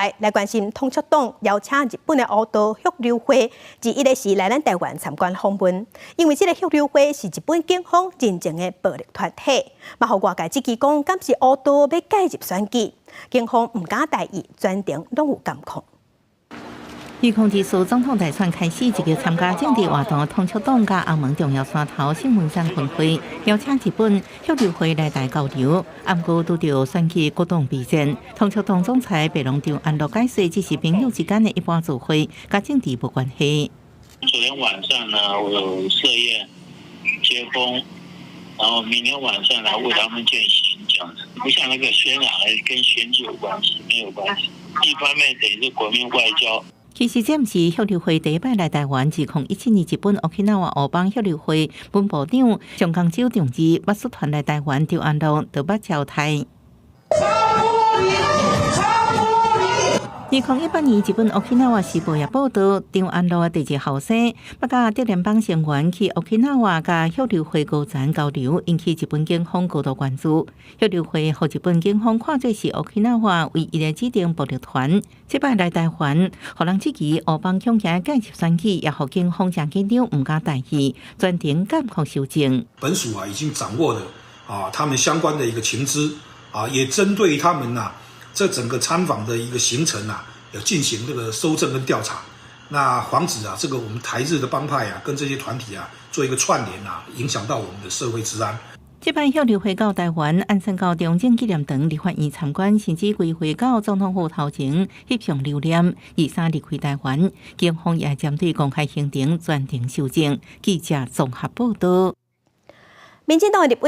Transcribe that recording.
來來關心統促黨邀請日本的烏道旭流會，21時來咱台灣參觀訪問。因為這个旭流會是日本警方認證的暴力團體，嘛予外界質疑講，敢是烏道欲介入選舉？警方毋敢大意，全程攏有監控。2024總統大選開始，積極參加政治活動，統促黨佮歐盟重要山頭聖文山分會邀請日本旭流會來台交流，毋過拄著選舉國黨備戰。統促黨總裁白龍張安樂解釋，這是朋友之間的一般聚會，佮政治無關係。昨天晚上呢，我有設宴接風，然後明天晚上來為他們餞行，這樣子，不像那個渲染，跟選舉有關係，沒有關係。一方面等於是國民外交。其實這毋是旭流會第一擺來台灣，2017年日本沖繩烏邦旭流會本部長上江州長治捌率團來台灣，張安樂就捌招待。2018年，日本沖繩時報也報道，張安樂第二後生，捌佮竹聯幫成員去沖繩佮旭流會高層交流，引起日本警方高度關注。旭流會予日本警方看做是沖繩唯一的指定暴力團，這擺來台灣，予人質疑烏幫恐驚介入選舉，也予警方誠緊張，毋敢大意，全程監控搜證。本署啊已經掌握了啊他們相關的一個情資啊，也針對他們啊這整個參訪的一個行程啊，有進行這個搜證跟調查，那防止啊這個我們台日的幫派啊跟這些團體啊做一個串聯啊，影響到我們的社會治安。這擺旭流會到台灣，按算到中正紀念堂、立法院參觀，甚至規劃到總統府頭前翕相留念。23離開台灣，警方也針對公開行程全程搜證。記者綜合報道。民進黨的立委。